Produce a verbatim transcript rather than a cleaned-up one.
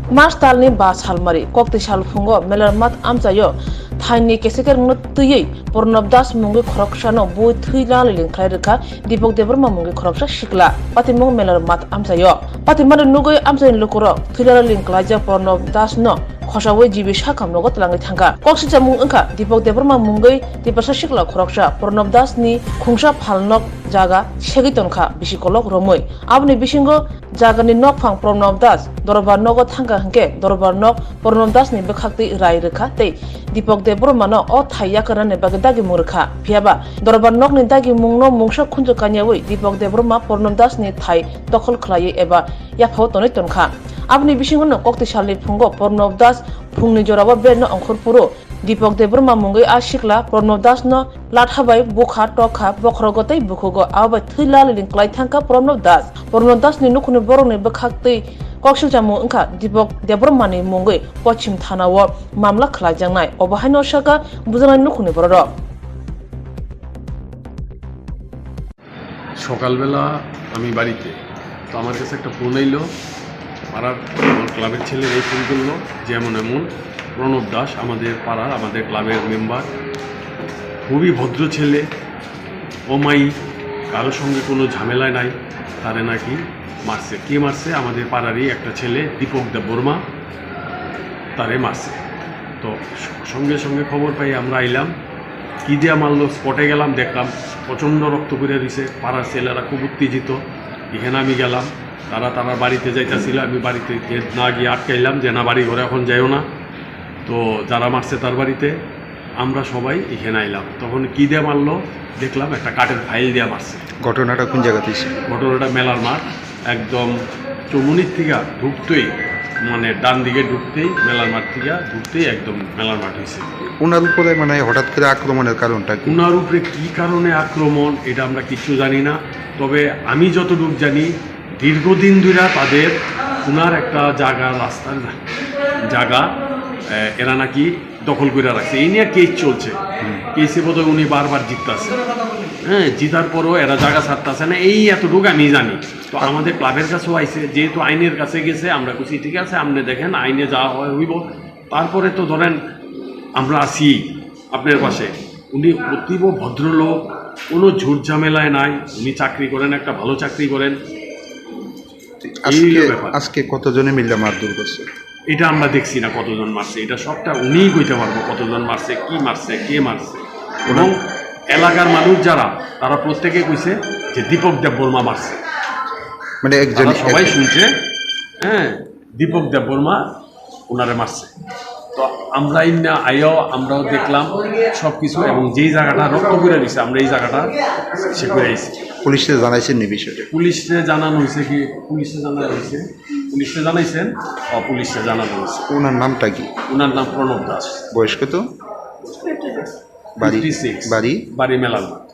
March talni ba salmari, kokti salphungo Melarmat amchaio thaini kesekerno twiwi Pranab Das mungwi khoroksano bui thwi laliling khlai rwkha Dipak Debbarma mungwi khoroksa sikla. Patimung Melarmat amchaio. Patimani nugwi amchaini lukurok thwi laliling klaijak Pranab Dasno khosawi G B sakam nogo twlangwi thangkha. Koksichamung wngkha Dipak Debbarma mungwi Tiprasa sikla khoroksa Pranab Dasni khungsa phalnok jaga segwi tongkha bisi kolok romwi. Aboni bisingo jagani nokphang Pranab Das dorbar nogo thangkha hwnkhe dorbar nok Pranab Dasni bwkhaktwi rai rwkha tei Dipak Debbarmano o thai yakarnani bagwi dagimung rwkha. Phiyaba dorbar nokni dagimungno mungsa khunju kanyawi Dipak Debbarma Pranab Dasni thai dokhol khlaiwi eba yaphao tonwi tonkha. Aboni bisingono kokti salni phungo Pranab Das phungni jorao berno ongkhorphuru Dipak Debbarma mungwi a sikla Pranab Dasno latha bai bukha tokha bokhorogo tei bukhugo, abo bai thwi laliling klai thangkha Pranab Das. Pranab Dasni nukhungni borokni bwkhaktwi koksichamung wngkha Dipak Debbarmani mungwi Pochim thanao mamla khlaijaknai, obo haino sakha bujaknai nukhungni bororok. সকালবেলা আমি বাড়িতে, তো আমার কাছে একটা ফোন আইলো, পাড়ার আমার ক্লাবের ছেলের এই ফোন করলো যে এমন এমন প্রণব দাস, আমাদের পাড়ার, আমাদের ক্লাবের মেম্বার, খুবই ভদ্র ছেলে, অমায়িক, কারোর সঙ্গে কোনো ঝামেলায় নাই, তারে নাকি মারছে। কে মারছে? আমাদের পাড়ারই একটা ছেলে দীপক দেববর্মা, তারে মারছে। তো সঙ্গে সঙ্গে খবর পাই আমরা আইলাম, কি দিয়া মারলো, স্পটে গেলাম, দেখলাম প্রচণ্ড রক্ত পড়ে রইছে। পাড়ার ছেলেরা খুব উত্তেজিত। এখানে আমি গেলাম, তারা তারা বাড়িতে যাইতাছিল, আমি বাড়িতে গে- না গিয়ে আটকাইলাম যে না, বাড়ি ঘরে এখন যাইও না। তো যারা মারছে তার বাড়িতে, আমরা সবাই এখানে আইলাম। তখন কি দিয়ে মারলো দেখলাম, একটা কাঠের ফাইল দিয়ে মারছে। ঘটনাটা কোন জায়গাতে হয়েছে? ঘটনাটা মেলার মাঠ, একদম চৌমুনির থেকে ঢুকতেই, মানে ডান দিকে ঢুকতেই, মেলার মাঠ থেকে ঢুকতেই একদম মেলার মাঠ হয়েছে। ওনার উপরে মানে হঠাৎ করে আক্রমণের কারণটা কি? ওনার উপরে কি কারণে আক্রমণ, এটা আমরা কিচ্ছু জানি না। তবে আমি যতটুকু জানি, দীর্ঘদিন ধরে তাদের ওনার একটা জায়গা, রাস্তার জায়গা, আহ, এরা নাকি দখল করে রাখছে। এই নিয়ে কেস চলছে। কেসে বোধহয় উনি বারবার জিততেছে। হ্যাঁ, জিতার পরও এরা জায়গা ছাড়তেছে না, এই এতটুকু আমি জানি। তো আমাদের ক্লাবের কাছেও আইছে, যেহেতু আইনের কাছে গেছে, আমরা কইছি ঠিক আছে, আপনি দেখেন, আইনে যা হয় হইব। তারপরে তো ধরেন আমরা আছি আপনার পাশে। উনি অতীব ভদ্রলোক, কোনো ঝুট ঝামেলায় নাই। উনি চাকরি করেন, একটা ভালো চাকরি করেন। এই আজকে ব্যাপার। আজকে কতজনে মিলে মারধর করছে? এটা আমরা দেখছি না কতজন মারছে, এটা সবটা উনিই কইতে পারবো কতজন মারছে, কি মারছে, কে মারছে। এবং এলাকার মানুষ যারা, তারা প্রত্যেকে কইছে যে দীপক দেববর্মা মারছে। মানে একজন তারা সবাই শুনছে, হ্যাঁ, দীপক দেববর্মা ওনারে মারছে। তো আমরা ইন্না আইয়াও আমরাও দেখলাম সব কিছু, এবং যেই জায়গাটা রক্ত করে দিছে, আমরা এই জায়গাটা সে করে আইছি। পুলিশে জানাইছেন এই বিষয়টা? পুলিশে জানানো হয়েছে কি? পুলিশে জানানো হয়েছে, পুলিশে জানাইছেন। ও, পুলিশে জানানো হয়েছে। ওনার নামটা কি? ওনার নাম প্রণব দাস। বয়স কত? বাড়ি? Fifty six. বাড়ি? বাড়ি মেলার মাঠ।